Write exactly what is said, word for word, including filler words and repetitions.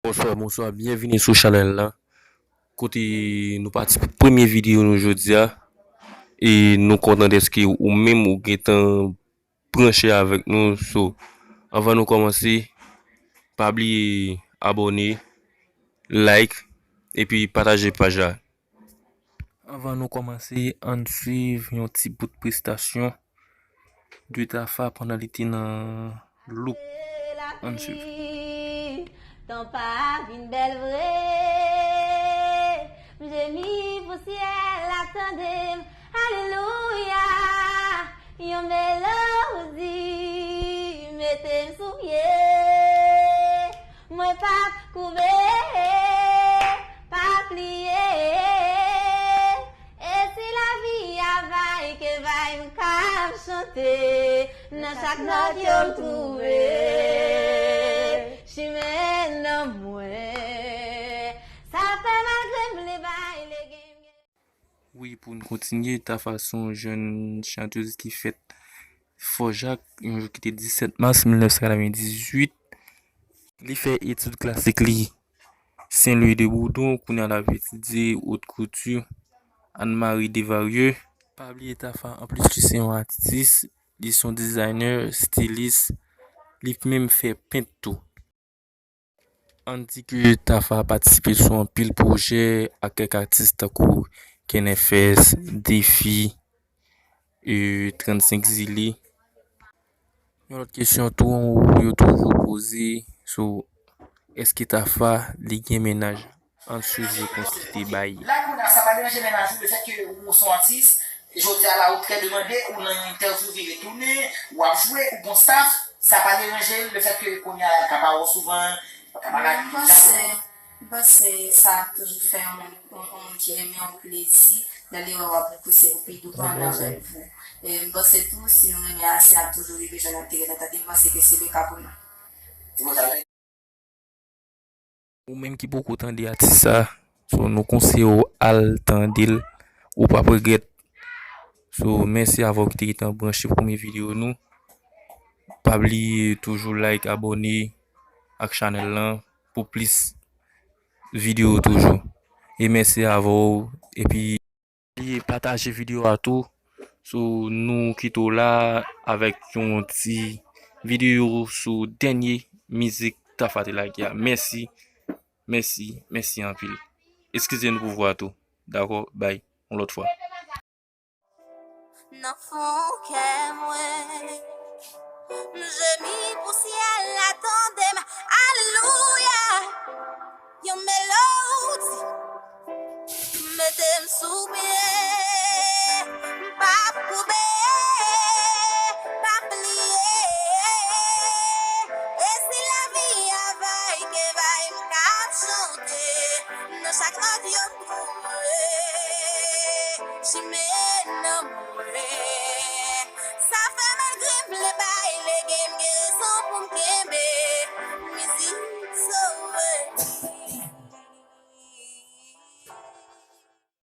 Bonswa, bonswa, byenvini sou chanèl la. Kote nou pati pou premye videyo nou jodi a. E nou kontan dèske ou menm ou gentan branche avèk nou. So, anvan nou kòmanse, pa bliye abòne, like, epi pataje paj la. Anvan nou kòmanse, ann swiv yon ti bout prestasyon de Tafa pandan li te nan look. Ann swiv. Tan pa vin bèl vre. M jemi pou syèl la tande m. Alelouya. Yon melodi mete m sou pye. Mwen p ap koube, p ap pliye. E si lavi a vay ke vay, m k ap chante. Nan chak nòt yo m twouve chimen nan mwen. Sa fè malgre m le bay le gen. Wi, pou n kontinye, Tafa se yon jèn chantèz ki fèt Fò Jak, yon jou ki te disèt mas mil nèf san katrevendizuit. Li fè etid klasik li Sen Lwi de Boudon, kounye a l ap etidye wot kouti Anne Marie Desvarieux. Pa bliye Tafa, anplis li se yon atis, li se yon dizayner, stilis, li menm fè pent tou. Ann di ke Tafa patisipe sou anpil pwojè ak kèk atis tankou Kenefès, Defi, e, trannsenk Zile. Yon lòt kesyon tou yo toujou poze sou èske Tafa li gen mennaj? Ann swiv repons li te bay. La kounye a, sa pa deranje mennaj ou, lefèt ke ou se yon atis, jodi a la ou trè demande, ou nan yon entèvyou vire tounen, w ap jwe, ou gon staff, sa pa deranje l, lefèt ke kounye a l ka pa wè w souvan, l ka pa gade. M panse, m panse sa ap toujou fè yon moun, yon, yon moun ki renmen yon plezi, lè li wè w ap pouse pou pi douvan nan rèv ou. E m panse tou, si nou renmen ase, n ap toujou rive jwenn enterè nan tande. M panse ke se le ka pou nou. Ou menm ki poko tande atis sa, so nou konseye w al tande l, ou p ap regrèt. So, mèsi avè w ki te gentan branche premye videyo nou. Pa bliye toujou like, abòne ak chanèl lan pou plis videyo toujou. E mèsi avè w, epi bliye pataje videyo a tou. So, nou kite w la avèk yon ti videyo sou dènye mizik Tafa te lage a. Mèsi, mèsi, mèsi anpil. Eskize nou pou vwa tou. Dakò, bay, yon lòt fwa. Nan fon kè mwen, m jemi pou syèl la tande m. Alelouya. Yon melodi mete m sou pye. M p ap koube, p ap pliye. E si lavi a vay ke vay, m k ap chante. Nan chak nòt yo m twouve chimen.